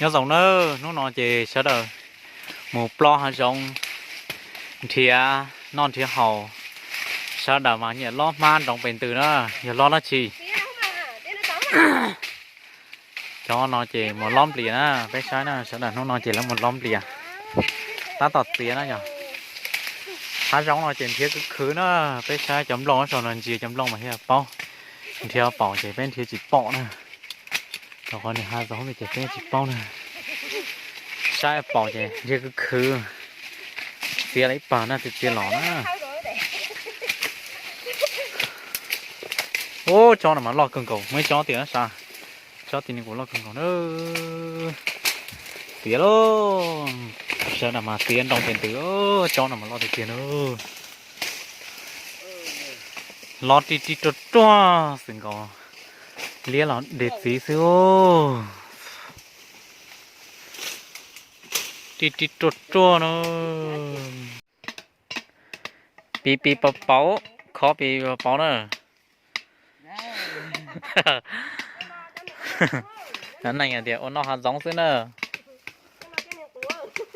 Nyob zoo na, hnub no ces sawv daws mus plob hav zoov nrhiav noj nrhiav haus. Sawv daws mas nyiam lob hmab nroos pes ntws na, yog lob dab tsi? Cov no ces mus lob nplias na, peb saib na, sawv daws hnub no ces lawv mus lob nplias. Tab tom txiav na yog. Hav zoov no ces nrhiav khwv khwv na, peb saib cov nplooj saum no ntsia cov nplooj mas thiaj paub. Nrhiav paum ces peb nrhiav tsis pom na. Rau qhov nws hav zoov ces peb tsis paub na. Saib paum ces nrhiav khwv khwv. Txiav los ib pawg na, txiav txiav los na. Ub, tsob no mas loj kawg nkaus, muaj ib tsob tiag na sas. Tsob tim no kuj loj kawg nkaus na. Txiav lauj, sawv daws mas txiav nroos pes ntws, tsob no mas loj tiag tiag na. Loj ri ri ruaj ruaj xwb nkaus, liab los dej txiv xwb. Ri ri ruaj ruaj na. Pis pis pauv pauv, khov pis pis pauv pauv na. Neeg tias ua noj hav zoov xwb na.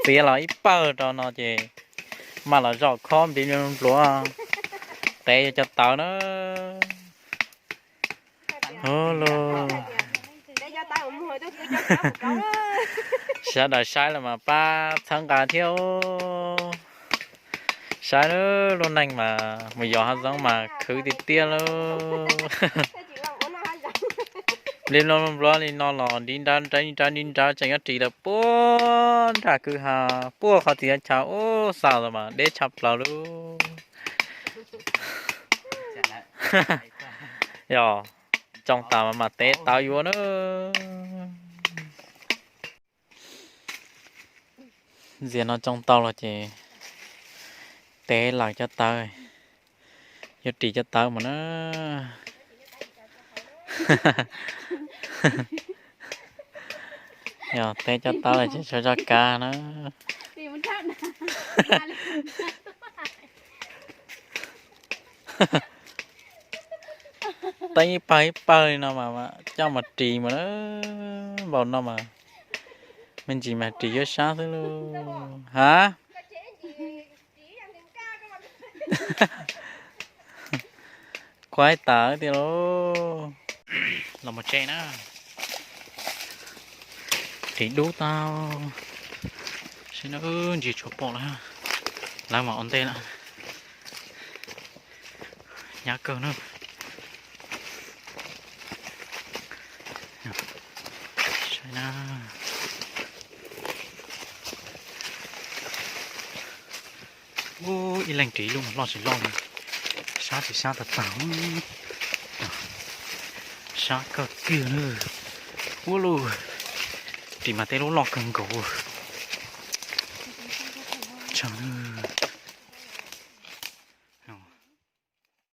Txiav los ib pawg rau no ces maj los zom khob npiv npluav, tev yuav cov tawv na. Los, sawv daws saib los mas pab txhawb nqa thiab. Saib lub neej mas mus yos hav zoov mas khwv tiag tiag lauj. Npiv npluav npluav li no los nrib nrab nrab nrib nrab nrib nrab tseem yuav ris lawm puag nram kwj ha, puag qhov txiv chaw ub xa los mas deb tshaj plaws lauj. Yog tsoo tas mas mam tev tawv yuav na. Ntxias no tsoo tau los ces tev lawm cov tawv, yuav ris cov tawv mus na. Yog tev cov tawv lawm ces sawv tso kav na. Teeb ib pawg ib pawg li no mas coj mus ris mas, npaum no mas me ntsis mas ris yuav sab xwb lauj. Ha, quaib tas tiag lauj. Los mus tsev na. Ris dub tau. Saib na, ntsia tshuav pom lawm, lawv mas ua ntej lawm. Hnyav kawg na. Saib na. Ub, ib leeg ris lub mas loj tsis loj li, sab tsis sab tag tag. Sab kawg kiag na. Ub lauj, ris mas tej lub loj kawg nkaus. Tsoo na.